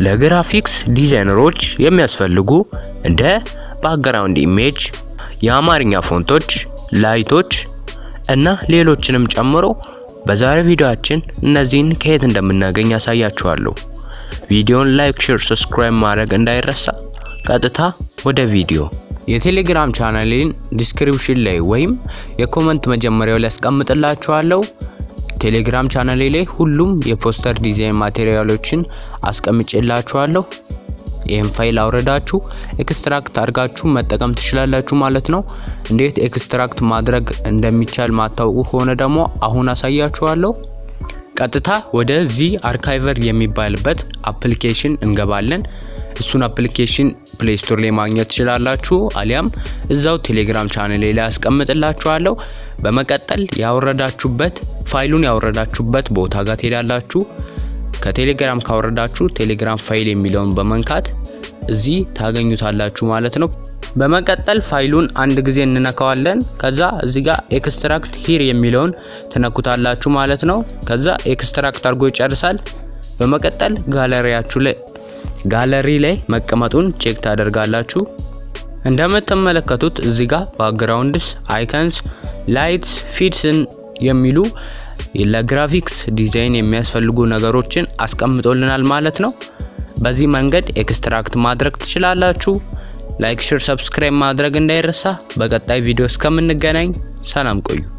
ለ graphics designer ኦች የሚያስፈልጉ እንደ background image፣ የአማርኛ font ኦች፣ light ኦች እና ሌሎችንም ጨምሮ በዛሬው ቪዲዮአችን እነዚህን ከየት እንደምናገኝ አሳያችኋለሁ። ቪዲዮን like፣ share፣ subscribe ማድረግ እንዳይረሳ። ቀጥታ ወደ ቪዲዮ። የቴሌግራም channel ኤን description ላይ ወይም የ comment መጀመሪያው ላይ አስቀምጥላችኋለሁ። ቴሌግራም ቻናሌ ላይ ሁሉም የ poster design material ኦችን አስቀምጬላችኋለሁ። ይህን ፋይል አውረዳችሁ extract አድርጋችሁ መጠቀም ትችላላችሁ ማለት ነው። እንዴት extract ማድረግ እንደሚቻል ማታውቁ ከሆነ ደግሞ አሁን አሳያችኋለሁ። ቀጥታ ወደ ZArchiver የሚባልበት application እንገባለን። እሱን application Play Store ላይ ማግኘት ትችላላችሁ፣ አሊያም እዛው ቴሌግራም ቻናሌ ላይ አስቀምጥላችኋለሁ። በመቀጠል ያወረዳችሁበት ፋይሉን ያወረዳችሁበት ቦታ ጋር ትሄዳላችሁ። ከቴሌግራም ካወረዳችሁ ቴሌግራም ፋይል የሚለውን በመንካት እዚህ ታገኙታላችሁ ማለት ነው። በመቀጠል ፋይሉን አንድ ጊዜ እንነካዋለን። ከዛ እዚህ ጋር extract here የሚለውን ትነኩታላችሁ ማለት ነው። ከዛ extract አድርጎ ይጨርሳል። በመቀጠል ጋለሪያችሁ ላይ ጋለሪ ላይ መቀመጡን check ታደርጋላችሁ። እንደምትመለከቱት እዚህ ጋር backgrounds፣ icons፣ lights፣ feeds ን የሚሉ ለ graphics design የሚያስፈልጉ ነገሮችን አስቀምጦልናል ማለት ነው። በዚህ መንገድ extract ማድረግ ትችላላችሁ። Like፣ share፣ subscribe ማድረግ እንዳይረሳ። በቀጣይ ቪዲዮ እስከምንገናኝ ሰላም ቆዩ።